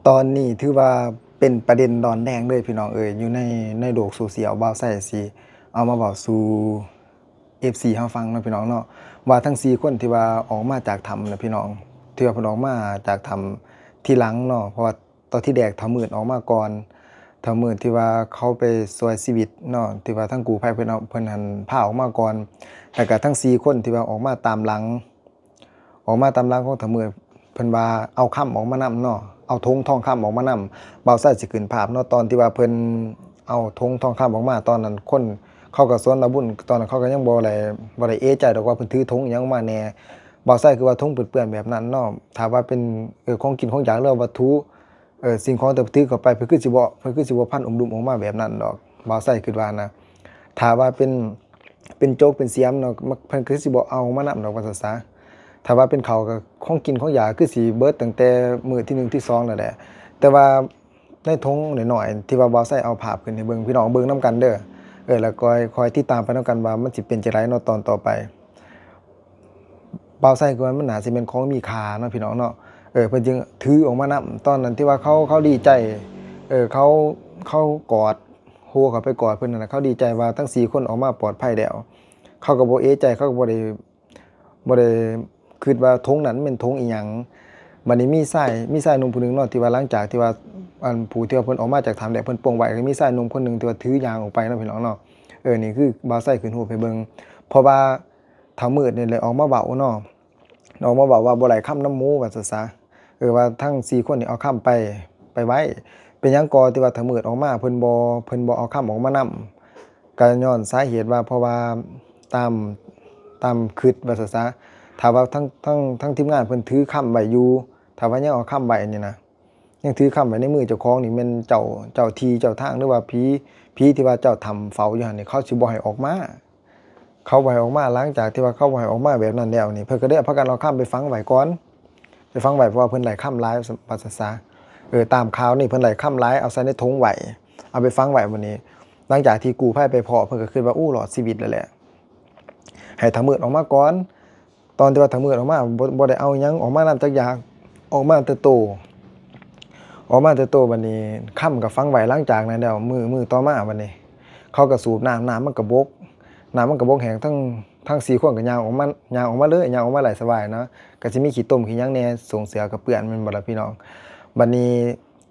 ຕອນນີ້ຖືວ່າເປັນປະເດັນຮ້ອນແຮງເລີຍພີ່ນ້ອງເອີຍ ຢູ່ໃນ ໃນໂລກໂຊຊຽວ. ບ່າວໄຊຊິເອົາມາເວົ້າສູ່ເອັຟຊີເຮົາຟັງເນາະພີ່ນ້ອງເນາະ ວ່າທັງສີ່ຄົນທີ່ວ່າອອກມາຈາກຖ້ຳນະພີ່ນ້ອງ ທີ່ວ່າເພິ່ນອອກມາຈາກຖ້ຳທີຫຼັງເນາະ ເພາະວ່າຕອນທີແລກທ້າວມືດອອກມາກ່ອນ ທ້າວມືດທີ່ວ່າເຂົາໄປຊ່ວຍຊີວິດເນາະ ທີ່ວ່າທາງກູ້ໄພເພິ່ນເອົາ ເພິ່ນຫັ້ນພາອອກມາກ່ອນ ແລ້ວກະທັງສີ່ຄົນທີ່ວ່າອອກມາຕາມຫຼັງ ອອກມາຕາມຫຼັງຂອງທ້າວມືດ ເພິ່ນວ່າເອົາຄຳອອກມານຳເນາະ ເອົາຖົງທອງຄຳອອກມານຳ. ບ່າວໄຊຊິຂຶ້ນພາບເນາະ ຕອນທີ່ວ່າເພິ່ນເອົາຖົງທອງຄຳອອກມາ ຕອນນັ້ນຄົນເຂົາກໍສວນລະບຸນ ຕອນນັ້ນເຂົາກໍຍັງບໍ່ໄດ້ ບໍ່ໄດ້ເອະໃຈດອກວ່າເພິ່ນຖືຖົງອີ່ຫຍັງອອກມາແດ່. ບ່າວໄຊຄິດວ່າຖົງເປື້ອນໆແບບນັ້ນເນາະ ຖ້າວ່າເປັນ ເອີ ຂອງກິນຂອງຢາກ ຫຼືວ່າວັດຖຸ ເອີ ສິ່ງຂອງທີ່ເພິ່ນຖືເຂົ້າໄປ ເພິ່ນຄືຊິບໍ່ ເພິ່ນຄືຊິບໍ່ພັນອຸມດຸມອອກມາແບບນັ້ນດອກ ບ່າວໄຊຄິດວ່ານະ. ຖ້າວ່າເປັນ ເປັນຈົກເປັນສຽມເນາະ ມັນ ເພິ່ນຄືຊິບໍ່ເອົາມານຳດອກ ວ່າຊັ້ນຊະ. ຖ້າວ່າເປັນເຂົ້າ ກໍຂອງກິນຂອງຢາ ຄືຊິເບິດຕັ້ງແຕ່ມື້ທີໜຶ່ງທີສອງນັ້ນແຫຼະ ແຕ່ວ່າໃນຖົງນ້ອຍໆ ທີ່ວ່າບ່າວໄຊເອົາພາບຂຶ້ນໃຫ້ເບິ່ງ ພີ່ນ້ອງເບິ່ງນຳກັນເດີ ເອີ ແລ້ວກໍຄ່ອຍຕິດຕາມໄປນຳກັນວ່າມັນຊິເປັນຈັ່ງໃດເນາະ ຕອນຕໍ່ໄປ. ບ່າວໄຊຄິດວ່າມັນໜ້າຊິແມ່ນຂອງມີຄ່າເນາະ ພີ່ນ້ອງເນາະ ເອີ ເພິ່ນຈຶ່ງຖືອອກມານຳ. ຕອນນັ້ນທີ່ວ່າເຂົາ ເຂົາດີໃຈ ເອີ ເຂົາ ເຂົາກອດ ໂຮເຂົ້າໄປກອດເພິ່ນນັ້ນນະ ເຂົາດີໃຈວ່າທັງສີ່ຄົນອອກມາປອດໄພແລ້ວ ເຂົາກໍບໍ່ເອະໃຈ ເຂົາກໍບໍ່ໄດ້ ບໍ່ໄດ້ຄິດວ່າຖົງນັ້ນແມ່ນຖົງອີ່ຫຍັງ. ບັດນີ້ມີຊາຍ ມີຊາຍໜຸ່ມຜູ້ໜຶ່ງເນາະ ທີ່ວ່າຫຼັງຈາກທີ່ວ່າ ອັນ ຜູ້ທີ່ວ່າເພິ່ນອອກມາຈາກຖ້ຳແລ້ວ ເພິ່ນປົງໄວ້ ກໍມີຊາຍໜຸ່ມຄົນໜຶ່ງທີ່ວ່າຖືຢາງອອກໄປເນາະ ພີ່ນ້ອງເນາະ ເອີ ນີ້ຄືບ່າວໄຊຂຶ້ນຮູບໃຫ້ເບິ່ງ ເພາະວ່າ ທ້າວມືດນີ້ແຫຼະອອກມາເວົ້າເນາະ ອອກມາເວົ້າວ່າບໍ່ໄດ້ຄຳນຳໝູ່ ວ່າຊັ້ນຊະ ເອີ ວ່າທັງສີ່ຄົນນີ້ເອົາຄຳໄປ ໄປໄວ້. ເປັນຫຍັງກໍທີ່ວ່າທ້າວມືດອອກມາ ເພິ່ນບໍ່ ເພິ່ນບໍ່ເອົາຄຳອອກມານຳ ກໍຍ້ອນສາເຫດວ່າ ເພາະວ່າຕາມ ຕາມຄິດ ວ່າຊັ້ນຊະ ຖ້າວ່າທັງ ທັງ ທັງທີມງານເພິ່ນຖືຄຳໄວ້ຢູ່ ຖ້າວ່າຍັງເອົາຄຳໄວ້ນີ້ນະ ຍັງຖືຄຳໄວ້ໃນມືເຈົ້າຂອງນີ້ ແມ່ນເຈົ້າ ເຈົ້າທີ່ເຈົ້າທາງ ຫຼືວ່າຜີ ຜີທີ່ວ່າເຈົ້າຖ້ຳເຝົ້າຢູ່ຫັ້ນນີ້ ເຂົາຊິບໍ່ໃຫ້ອອກມາ. ເຂົາບໍ່ໃຫ້ອອກມາ ຫຼັງຈາກທີ່ວ່າເຂົາບໍ່ໃຫ້ອອກມາແບບນັ້ນແລ້ວນີ້ ເພິ່ນກໍໄດ້ພາກັນເອົາຄຳໄປຝັງໄວ້ກ່ອນ ໄປຝັງໄວ້ ເພາະວ່າເພິ່ນໄດ້ຄຳຫຼາຍ ວ່າຊັ້ນຊະ ເອີ ຕາມຂ່າວນີ້ເພິ່ນໄດ້ຄຳຫຼາຍ ເອົາໃສ່ໃນຖົງໄວ້ ເອົາໄປຝັງໄວ້. ບັດນີ້ຫຼັງຈາກທີ່ກູ້ໄພໄປພໍ້ ເພິ່ນກໍຄິດວ່າ ໂອ້ ລອດຊີວິດແລ້ວແຫຼະ ໃຫ້ທ້າວມືດອອກມາກ່ອນ. ຕອນທີ່ວ່າທ້າວມືດອອກມາ ບໍ່ ບໍ່ໄດ້ເອົາຫຍັງອອກມານຳຈັກຢ່າງ ອອກມາແຕ່ໂຕ ອອກມາແຕ່ໂຕ. ບັດນີ້ຄຳກໍຝັງໄວ້. ຫຼັງຈາກນັ້ນແລ້ວ ມື້ ມື້ຕໍ່ມາບັດນີ້ ເຂົາກໍສູບນ້ຳ ນ້ຳມັນກໍບົກ ນ້ຳມັນກໍບົກແຫ້ງ ທັງ ທັງສີ່ຄົນກໍຍ່າງອອກມາ ຍ່າງອອກມາເລີຍ ຍ່າງອອກມາໄດ້ສະບາຍເນາະ ກໍຊິມີຂີ້ຕົມຂີ້ຫຍັງແດ່ ສົ່ງເສື້ອກໍເປື້ອນ ແມ່ນບໍ່ລະພີ່ນ້ອງ? ບັດນີ້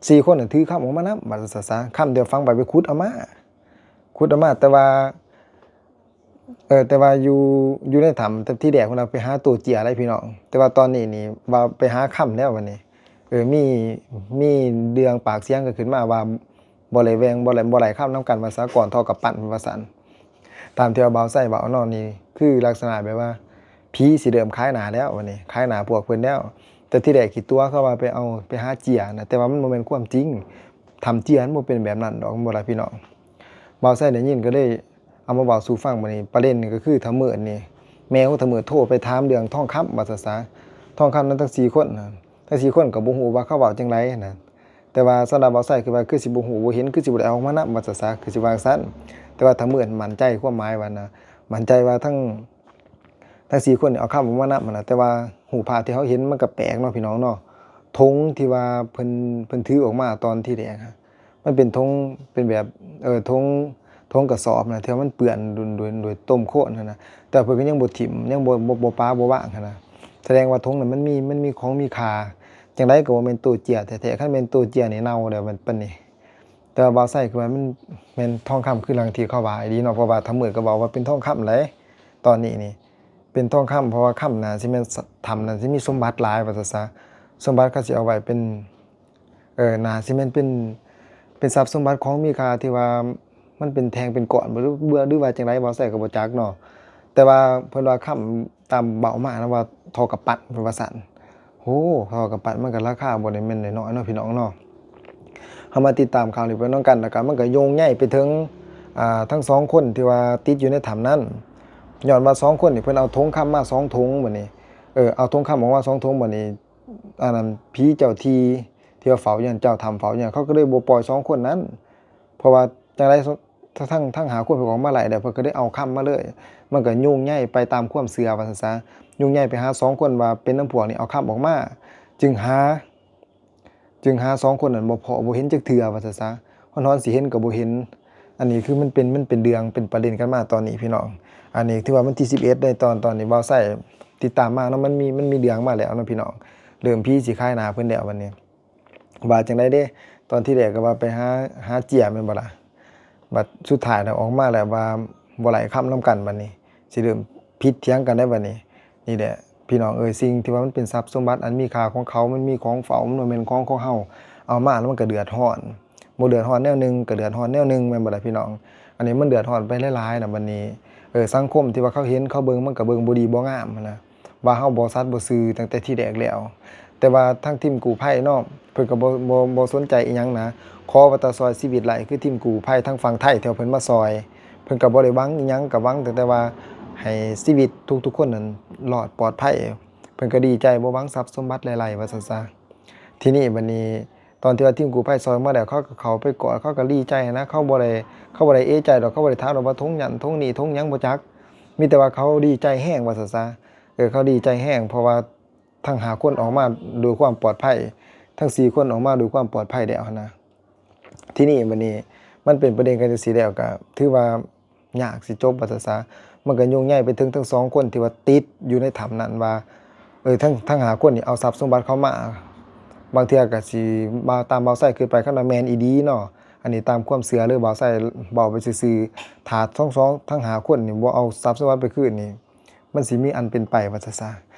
ສີ່ຄົນນັ້ນຖືຄຳອອກມານຳ ວ່າຊັ້ນຊະ ຄຳທີ່ຝັງໄວ້ໄປຂຸດເອົາມາ ຂຸດເອົາມາ ແຕ່ວ່າ ເອີ ແຕ່ວ່າຢູ່ ຢູ່ໃນຖ້ຳ ແຕ່ທີແລກເພິ່ນວ່າໄປຫາໂຕເຈ້ຍໄດ໋ພີ່ນ້ອງ ແຕ່ວ່າຕອນນີ້ນີ້ວ່າໄປຫາຄຳແລ້ວບັດນີ້ ເອີ ມີ ມີເລື່ອງປາກສຽງກັນຂຶ້ນມາວ່າບໍ່ໄດ້ແບ່ງ ບໍ່ໄດ້ ບໍ່ໄດ້ຄຳນຳກັນ ວ່າສາກ່ອນທໍ່ກຳປັ້ນ ວ່າຊັ້ນ ຕາມທີ່ວ່າບ່າວໄຊເວົ້າເນາະ. ນີ້ຄືລັກສະນະແບບວ່າຜີຊິເລີ່ມຂາຍໜ້າແລ້ວບັດນີ້ ຂາຍໜ້າພວກເພິ່ນແລ້ວ ແຕ່ທີແລກຂີ້ຕົວະເຂົາວ່າໄປເອົາ ໄປຫາເຈ້ຍນະ ແຕ່ວ່າມັນບໍ່ແມ່ນຄວາມຈິງ ຖ້ຳເຈ້ຍມັນບໍ່ເປັນແບບນັ້ນດອກ ແມ່ນບໍ່ລະພີ່ນ້ອງ? ບ່າວໄຊໄດ້ຍິນກໍເລີຍ ເອົາມາເວົ້າສູ່ຟັງ. ບັດນີ້ປະເດັນນີ້ກໍຄືທ້າວມືດນີ້ ແມ່ຂອງທ້າວມືດໂທໄປຖາມເລື່ອງທອງຄຳ ວ່າຊັ້ນຊະ ທອງຄຳນັ້ນທັງສີ່ຄົນນະ ທັງສີ່ຄົນກໍບໍ່ຮູ້ວ່າເຂົາເວົ້າຈັ່ງໃດນະ ແຕ່ວ່າສຳລັບບ່າວໄຊຄືວ່າຄືຊິບໍ່ຮູ້ບໍ່ເຫັນ ຄືຊິບໍ່ໄດ້ເອົາອອກມານຳ ວ່າຊັ້ນຊະ ຄືຊິວ່າຈັ່ງຊັ້ນ. ແຕ່ວ່າທ້າວມືດໝັ້ນໃຈຄວາມໝາຍວ່ານະ ໝັ້ນໃຈວ່າທັງ ທັງສີ່ຄົນນີ້ເອົາຄຳອອກມານຳຫັ້ນນະ ແຕ່ວ່າຮູບພາບທີ່ເຮົາເຫັນມັນກໍແປກເນາະ ພີ່ນ້ອງເນາະ ຖົງທີ່ວ່າເພິ່ນ ເພິ່ນຖືອອກມາຕອນທີແລກ ມັນເປັນຖົງ ເປັນແບບ ເອີ ຖົງ ຖົງກະສອບນະ ທີ່ວ່າມັນເປື້ອນໂດຍ ໂດຍ ໂດຍຕົມໂຄນຫັ້ນນະ ແຕ່ເພິ່ນກໍຍັງບໍ່ຖິ້ມ ຍັງບໍ່ ບໍ່ ບໍ່ປະບໍ່ວາງຫັ້ນນະ ສະແດງວ່າຖົງນັ້ນມັນມີ ມັນມີຂອງມີຄ່າ ຈັ່ງໃດກໍບໍ່ແມ່ນໂຕເຈ້ຍແທ້ໆ ຄັນແມ່ນໂຕເຈ້ຍນີ້ເນົ່າແລ້ວບັດ ປານນີ້. ແຕ່ວ່າບ່າວໄຊຄືວ່າມັນແມ່ນທອງຄຳຄືດັ່ງທີ່ເຂົາວ່າອີ່ຫຼີເນາະ ເພາະວ່າທ້າວມືດກໍເວົ້າວ່າເປັນທອງຄຳແຫຼະ ຕອນນີ້ນີ້ເປັນທອງຄຳ ເພາະວ່າຄຳໜ້າຊິແມ່ນ ຖ້ຳໜ້າຊິມີສົມບັດຫຼາຍ ວ່າຊັ້ນຊະ ສົມບັດເຂົາຊິເອົາໄວ້ເປັນ ເອີ ໜ້າຊິແມ່ນເປັນ ເປັນຊັບສົມບັດຂອງມີຄ່າທີ່ວ່າມັນເປັນແທ່ງເປັນກ້ອນບໍ່ ຫຼື ຫຼືວ່າຈັ່ງໃດ ບ່າວໄຊກໍບໍ່ຈັກເນາະ ແຕ່ວ່າເພິ່ນວ່າຄຳຕາມເວົ້າມານະວ່າທໍ່ກຳປັ້ນ ເພິ່ນວ່າຊັ້ນ. ໂອ້ ທໍ່ກຳປັ້ນມັນກໍລາຄາບໍ່ໄດ້ແມ່ນນ້ອຍໆເນາະ ພີ່ນ້ອງເນາະ. ເຮົາມາຕິດຕາມຂ່າວນີ້ໄປນຳກັນ ແລ້ວກໍມັນກໍໂຍງໃຍໄປເຖິງ ອ່າ ທັງສອງຄົນທີ່ວ່າຕິດຢູ່ໃນຖ້ຳນັ້ນ ຍ້ອນວ່າສອງຄົນນີ້ເພິ່ນເອົາຖົງຄຳມາສອງຖົງ ບັດນີ້ ເອີ ເອົາຖົງຄຳອອກມາສອງຖົງ ບັດນີ້ ອັນນັ້ນ ຜີເຈົ້າທີ່ ທີ່ວ່າເຝົ້າຢູ່ນັ້ນ ເຈົ້າຖ້ຳເຝົ້າຢູ່ນັ້ນ ເຂົາກໍເລີຍບໍ່ປ່ອຍສອງຄົນນັ້ນ ເພາະວ່າຈັ່ງໃດ ທັງ ທັງ ທັງຫ້າຄົນເພິ່ນອອກມາໄລ່ແລ້ວ ເພິ່ນກໍໄດ້ເອົາຄຳມາເລີຍ ມັນກໍໂຍງໃຍໄປຕາມຄວາມເຊື່ອ ວ່າຊັ້ນຊະ ໂຍງໃຍໄປຫາສອງຄົນວ່າເປັນນຳພວກນີ້ເອົາຄຳອອກມາ ຈຶ່ງຫາ ຈຶ່ງຫາສອງຄົນນັ້ນບໍ່ພໍ້ ບໍ່ເຫັນຈັກເທື່ອວ່າຊັ້ນຊະ. ຮອນໆຊິເຫັນກໍບໍ່ເຫັນ. ອັນນີ້ຄືມັນເປັນ ມັນເປັນເລື່ອງເປັນປະເດັນກັນມາຕອນນີ້ພີ່ນ້ອງ. ອັນນີ້ຖືວ່າວັນທີສິບເອັດໄດ້ ຕອນ ຕອນນີ້ບ່າວໄຊຕິດຕາມມາເນາະ ມັນມີ ມັນມີເລື່ອງມາແລ້ວເນາະພີ່ນ້ອງ. ເລີ່ມຜີຊິຂາຍໜ້າເພິ່ນແລ້ວບັດນີ້. ວ່າຈັ່ງໃດເດ້ ຕອນທີແລກກໍວ່າໄປຫາ ຫາເຈ້ຍແມ່ນບໍ່ລະ? ບັດສຸດທ້າຍນະອອກມາແລ້ວວ່າບໍ່ໄດ້ຄຳນຳກັນ ບັດນີ້ຊິເລີ່ມຜິດຖຽງກັນໄດ້ບັດນີ້. ນີ້ແຫຼະພີ່ນ້ອງເອີຍ ສິ່ງທີ່ວ່າມັນເປັນຊັບສົມບັດອັນມີຄ່າຂອງເຂົາ ມັນມີຂອງເຝົ້າ ມັນບໍ່ແມ່ນຂອງຂອງເຮົາ. ເອົາມາແລ້ວມັນກໍເດືອດຮ້ອນ ບໍ່ເດືອດຮ້ອນແນວໜຶ່ງກໍເດືອດຮ້ອນແນວໜຶ່ງ ແມ່ນບໍ່ລະພີ່ນ້ອງ? ອັນນີ້ມັນເດືອດຮ້ອນໄປຫຼາຍໆນະບັດນີ້. ເອີ ສັງຄົມທີ່ວ່າເຂົາເຫັນ ເຂົາເບິ່ງ ມັນກໍເບິ່ງບໍ່ດີບໍ່ງາມຫັ້ນນະ. ວ່າເຮົາບໍ່ສັດບໍ່ຊື່ຕັ້ງແຕ່ທີແລກແລ້ວ. ແຕ່ວ່າທາງທີມກູ້ໄພເນາະ ເພິ່ນກໍບໍ່ ບໍ່ ບໍ່ສົນໃຈອີ່ຫຍັງນະ ຂໍວ່າແຕ່ຊ່ອຍຊີວິດໄດ້ ຄືທີມກູ້ໄພທາງຝັ່ງໄທທີ່ວ່າເພິ່ນມາຊ່ອຍ ເພິ່ນກໍບໍ່ໄດ້ຫວັງອີ່ຫຍັງ ກໍຫວັງຕັ້ງແຕ່ວ່າໃຫ້ຊີວິດທຸກໆຄົນນັ້ນລອດປອດໄພ ເພິ່ນກໍດີໃຈ ບໍ່ຫວັງຊັບສົມບັດຫຼາຍໆ ວ່າຊັ້ນຊະ. ທີນີ້ບັດນີ້ ຕອນທີ່ວ່າທີມກູ້ໄພຊ່ອຍມາແລ້ວ ເຂົາກໍເຂົ້າໄປກອດ ເຂົາກໍດີໃຈຫັ້ນນະ ເຂົາບໍ່ໄດ້ ເຂົາບໍ່ໄດ້ເອໃຈດອກ ເຂົາບໍ່ໄດ້ຖາມດອກວ່າຖົງຫຍັງຖົງນີ້ຖົງຫຍັງ ບໍ່ຈັກ ມີແຕ່ວ່າເຂົາດີໃຈແຮງ ວ່າຊັ້ນຊະ. ເອີ ເຂົາດີໃຈແຮງ ເພາະວ່າທັງຫ້າຄົນອອກມາດ້ວຍຄວາມປອດໄພ ທັງສີ່ຄົນອອກມາດ້ວຍຄວາມປອດໄພແລ້ວຫັ້ນນະ. ທີນີ້ບັດນີ້ມັນເປັນປະເດັນກັນຈັ່ງຊີ້ແລ້ວ ກໍຖືວ່າຍາກຊິຈົບ ວ່າຊັ້ນຊະ. ມັນກໍໂຍງໃຍໄປເຖິງທັງສອງຄົນທີ່ວ່າຕິດຢູ່ໃນຖ້ຳນັ້ນວ່າ ເອີ ທັງ ທັງຫ້າຄົນນີ້ເອົາຊັບສົມບັດເຂົາມາ ບາງເທື່ອກໍຊິ ບ່າວ ຕາມບ່າວໄຊຄິດໄປ ຄັນວ່າແມ່ນອີ່ຫຼີເນາະ ອັນນີ້ຕາມຄວາມເຊື່ອເລີຍ ບ່າວໄຊເວົ້າໄປຊື່ໆ ຖ້າທັງສອງ ທັງຫ້າຄົນນີ້ບໍ່ເອົາຊັບສົມບັດໄປຄືນນີ້ ມັນຊິມີອັນເປັນໄປວ່າຊັ້ນຊະ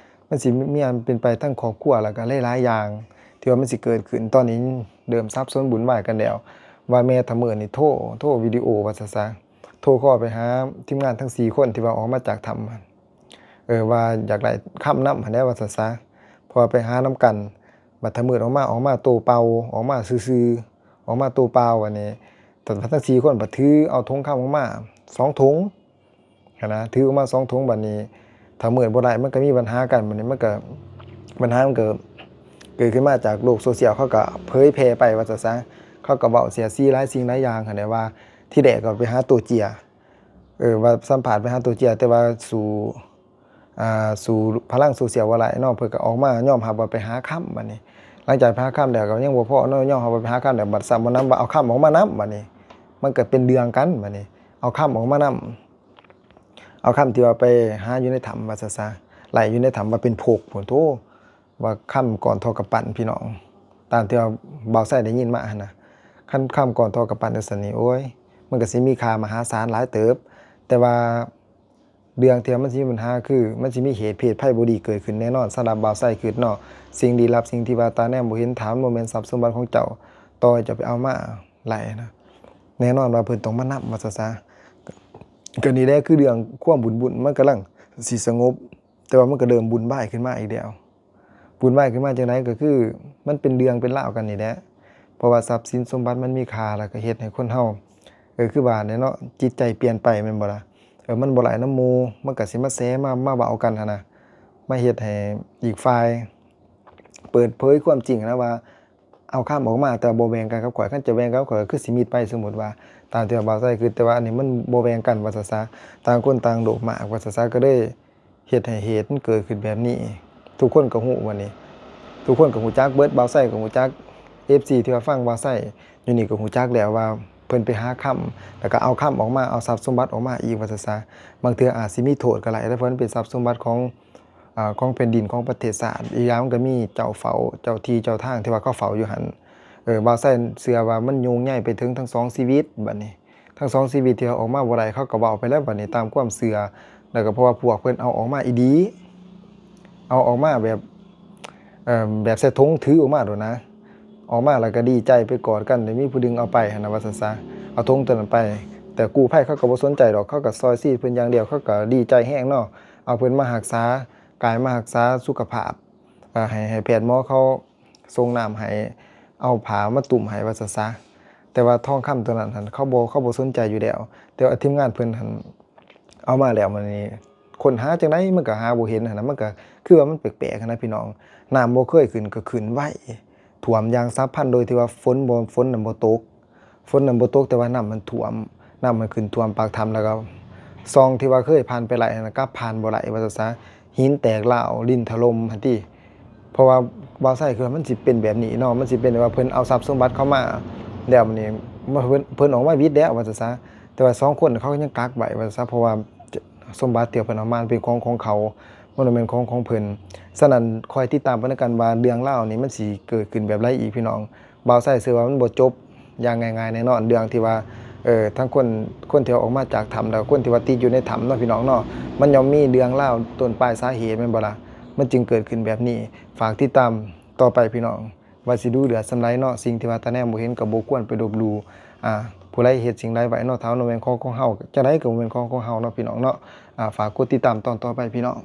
ມັນຊິມີອັນເປັນໄປທັງຄອບຄົວ ແລ້ວກໍຫຼາຍໆຢ່າງທີ່ວ່າມັນຊິເກີດຂຶ້ນ. ຕອນນີ້ເລີ່ມສັບສົນວຸ່ນວາຍກັນແລ້ວ ວ່າແມ່ທະເມີດນີ້ໂທ ໂທວິດີໂອວ່າຊັ້ນຊະ ໂທຄໍໄປຫາທີມງານທັງສີ່ຄົນທີ່ວ່າອອກມາຈາກຖ້ຳ ເອີ ວ່າຢາກໄດ້ຄຳນຳຫັ້ນແຫຼະວ່າຊັ້ນຊະ ເພາະວ່າໄປຫານຳກັນ ບັດທະມືດອອກມາ ອອກມາໂຕເປົ່າ ອອກມາຊື່ໆ ອອກມາໂຕເປົ່າ. ບັດນີ້ທັງສີ່ຄົນບັດຖືເອົາຖົງຄຳອອກມາສອງຖົງຫັ້ນນະ ຖືອອກມາສອງຖົງ. ບັດນີ້ທະມືດບໍ່ໄດ້ ມັນກໍມີບັນຫາກັນ. ບັດນີ້ມັນກໍ ບັນຫາມັນກໍເກີດຂຶ້ນມາຈາກໂລກໂຊຊຽວ ເຂົາກໍເຜີຍແຜ່ໄປວ່າຊັ້ນຊະ. ເຂົາກໍເວົ້າເສຍດສີຫຼາຍສິ່ງຫຼາຍຢ່າງຫັ້ນແຫຼະ ວ່າທີແລກກໍໄປຫາໂຕເຈ້ຍ ເອີ ວ່າສຳພາດໄປຫາໂຕເຈ້ຍ ແຕ່ວ່າສູ້ ອ່າ ສູ້ພະລັງໂຊຊຽວບໍ່ໄດ້ເນາະ ເພິ່ນກໍອອກມາຍອມຮັບວ່າໄປຫາຄຳ. ບັດນີ້ຫຼັງຈາກໄປຫາຄຳແລ້ວກໍຍັງບໍ່ພໍເນາະ ຍອມຮັບວ່າໄປຫາຄຳແລ້ວ ບັດຊ້ຳບໍ່ນຳ ວ່າເອົາຄຳອອກມານຳ. ບັດນີ້ມັນກໍເປັນເລື່ອງກັນ ບັດນີ້ເອົາຄຳອອກມານຳ ເອົາຄຳທີ່ວ່າໄປຫາຢູ່ໃນຖ້ຳວ່າຊັ້ນຊະ ໄລ່ຢູ່ໃນຖ້ຳວ່າເປັນພົກພຸ້ນ ໂທ້ ວ່າຄຳກ້ອນທໍ່ກຳປັ້ນ ພີ່ນ້ອງ ຕາມທີ່ວ່າບ່າວໄຊໄດ້ຍິນມາຫັ້ນນະ. ຄັນຄຳກ້ອນທໍ່ກຳປັ້ນຈັ່ງຊັ້ນນີ້ ໂອ້ຍ ມັນກໍຊິມີຄ່າມະຫາສານຫຼາຍເຕີບ ແຕ່ວ່າ ເລື່ອງທີ່ວ່າມັນຊິມີບັນຫາ ຄືມັນຊິມີເຫດເພດໄພບໍ່ດີເກີດຂຶ້ນແນ່ນອນ. ສຳລັບບ່າວໄຊຄິດເນາະ ສິ່ງລີ້ລັບ ສິ່ງທີ່ວ່າຕາແນມບໍ່ເຫັນ ຖ້າມັນບໍ່ແມ່ນຊັບສົມບັດຂອງເຈົ້າ ຕໍ່ໃຫ້ເຈົ້າໄປເອົາມາໄຫຼນະ ແນ່ນອນວ່າເພິ່ນຕ້ອງມານຳວ່າຊັ້ນຊະ. ກໍນີ້ແຫຼະຄືເລື່ອງຄວາມວຸ່ນໆ ມັນກຳລັງຊິສະຫງົບ ແຕ່ວ່າມັນກໍເລີ່ມວຸ່ນວາຍຂຶ້ນມາອີກແລ້ວ. ວຸ່ນວາຍຂຶ້ນມາຈັ່ງໃດ ກໍຄືມັນເປັນເລື່ອງເປັນລາວກັນນີ້ແຫຼະ ເພາະວ່າຊັບສິນສົມບັດມັນມີຄ່າ ແລ້ວກໍເຮັດໃຫ້ຄົນເຮົາ ເອີ ຄືວ່າແຫຼະເນາະ ຈິດໃຈປ່ຽນໄປແມ່ນບໍ່ລະ? ເອີ ມັນບໍ່ໄດ້ນຳໝູ່ ມັນກໍຊິມາແຊ ມາ ມາເວົ້າກັນຫັ້ນນະ ມາເຮັດໃຫ້ອີກຝ່າຍເປີດເຜີຍຄວາມຈິງນະວ່າ ເອົາຄຳອອກມາ ແຕ່ວ່າບໍ່ແບ່ງກັນກັບຂ້ອຍ ຄັນຈະແບ່ງກັບຂ້ອຍກໍຄືຊິມິດໄປ ສົມມຸດວ່າ ຕາມທີ່ວ່າບ່າວໄຊຄິດ ແຕ່ວ່າອັນນີ້ມັນບໍ່ແບ່ງກັນວ່າຊັ້ນຊະ ຕ່າງຄົນຕ່າງໂລກມາກວ່າຊັ້ນຊະ ກໍເລີຍ ເຮັດໃຫ້ເຫດມັນເກີດຂຶ້ນແບບນີ້. ທຸກຄົນກໍຮູ້ບັດນີ້ ທຸກຄົນກໍຮູ້ຈັກເບິດ ບ່າວໄຊກໍຮູ້ຈັກ ເອັຟຊີ ທີ່ວ່າຟັງບ່າວໄຊຢູ່ນີ້ກໍຮູ້ຈັກແລ້ວວ່າເພິ່ນໄປຫາຄຳ ແລ້ວກໍເອົາຄຳອອກມາ ເອົາຊັບສົມບັດອອກມາອີກວ່າຊັ້ນຊະ. ບາງເທື່ອອາດຊິມີໂທດກໍໄດ້ ແຕ່ເພິ່ນເປັນຊັບສົມບັດຂອງ ອາ ຂອງແຜ່ນດິນ ຂອງປະເທດຊາດ. ອີກຢ່າງມັນກໍມີເຈົ້າເຝົ້າ ເຈົ້າທີ່ເຈົ້າທາງທີ່ວ່າເຂົາເຝົ້າຢູ່ຫັ້ນ. ເອີ ບ່າວໄຊເຊື່ອວ່າມັນໂຍງໃຍໄປເຖິງທັງສອງຊີວິດ ບັດນີ້ ທັງສອງຊີວິດທີ່ເອົາອອກມາບໍ່ໄດ້ ເຂົາກໍເວົ້າໄປແລ້ວບັດນີ້ ຕາມຄວາມເຊື່ອ ແລ້ວກໍເພາະວ່າພວກເພິ່ນເອົາອອກມາອີ່ຫຼີ ເອົາອອກມາແບບ ເອີ ແບບໃສ່ຖົງຖືອອກມາໂລດນະ ອອກມາແລ້ວກໍດີໃຈໄປກອດກັນ ແລ້ວມີຜູ້ດຶງເອົາໄປຫັ້ນນະ ວ່າຊັ້ນຊະ ເອົາຖົງໂຕນັ້ນໄປ. ແຕ່ກູ້ໄພເຂົາກໍບໍ່ສົນໃຈດອກ ເຂົາກໍຊ່ອຍຊີວິດເພິ່ນຢ່າງດຽວ ເຂົາກໍດີໃຈແຮງເນາະ ເອົາເພິ່ນມາຮັກສາກາຍ ມາຮັກສາສຸຂະພາບ ໃຫ້ ໃຫ້ແພດໝໍເຂົາ ສົ່ງນ້ຳໃຫ້ ເອົາຜ້າມາຕຸ້ມໃຫ້ວ່າຊັ້ນຊະ. ແຕ່ວ່າທອງຄຳໂຕນັ້ນຫັ້ນ ເຂົາບໍ່ ເຂົາບໍ່ສົນໃຈຢູ່ແລ້ວ ແຕ່ວ່າທີມງານເພິ່ນຫັ້ນເອົາມາແລ້ວ ບັດນີ້ຄົ້ນຫາຈັ່ງໃດມັນກໍຫາບໍ່ເຫັນຫັ້ນນະ ມັນກໍຄືວ່າມັນແປກໆຫັ້ນນະພີ່ນ້ອງ. ນ້ຳບໍ່ເຄີຍຂຶ້ນກໍຂຶ້ນໄວ ຖ້ວມຢ່າງສັບພັນ ໂດຍທີ່ວ່າຝົນບໍ່ ຝົນນັ້ນບໍ່ຕົກ ຝົນນັ້ນບໍ່ຕົກ ແຕ່ວ່ານ້ຳມັນຖ້ວມ ນ້ຳມັນຂຶ້ນຖ້ວມປາກຖ້ຳ ແລ້ວກໍຊ່ອງທີ່ວ່າເຄີຍຜ່ານໄປໄດ້ຫັ້ນນະ ກັບຜ່ານບໍ່ໄດ້ວ່າຊັ້ນຊະ ຫີນແຕກລາວ ດິນຖະຫຼົ່ມຫັ້ນຕິ. ເພາະວ່າບ່າວໄຊຄິດວ່າມັນຊິເປັນແບບນີ້ເນາະ ມັນຊິເປັນແບບວ່າເພິ່ນເອົາຊັບສົມບັດເຂົາມາ ແລ້ວບັດນີ້ມາເພິ່ນ ເພິ່ນອອກມາຫວິດແລ້ວວ່າຊັ້ນຊະ ແຕ່ວ່າສອງຄົນເຂົາຍັງກັກໄວ້ວ່າຊັ້ນຊະ ເພາະວ່າສົມບັດທີ່ເພິ່ນເອົາມາເປັນຂອງຂອງເຂົາ ມັນບໍ່ແມ່ນຂອງຂອງເພິ່ນ. ສະນັ້ນຄອຍຕິດຕາມເບິ່ງນຳກັນວ່າເລື່ອງລາວນີ້ມັນຊິເກີດຂຶ້ນແບບໃດອີກພີ່ນ້ອງ. ບ່າວໄຊເຊື່ອວ່າມັນບໍ່ຈົບຢ່າງງ່າຍໆແນ່ນອນ ເລື່ອງທີ່ວ່າ ເອີ ທັງຄົນ ຄົນທີ່ອອກມາຈາກຖ້ຳ ແລ້ວຄົນທີ່ວ່າຕິດຢູ່ໃນຖ້ຳເນາະພີ່ນ້ອງເນາະ ມັນຍ່ອມມີເລື່ອງລາວຕົ້ນປາຍສາເຫດແມ່ນບໍ່ລະ ມັນຈຶ່ງເກີດຂຶ້ນແບບນີ້. ຝາກຕິດຕາມຕໍ່ໄປພີ່ນ້ອງ ວ່າຊິດຸເດືອດສ່ຳໃດເນາະ. ສິ່ງທີ່ວ່າຕາແນມບໍ່ເຫັນກໍບໍ່ຄວນໄປລົບຫຼູ່ ອ່າ ຜູ້ໃດເຮັດສິ່ງໃດໄວ້ເນາະ ຖ້າມັນບໍ່ແມ່ນຂອງຂອງເຮົາ ຈັ່ງໃດກໍບໍ່ແມ່ນຂອງຂອງເຮົາເນາະພີ່ນ້ອງເນາະ. ອ່າ ຝາກກົດຕິດຕາມຕອນຕໍ່ໄປພີ່ນ້ອງ.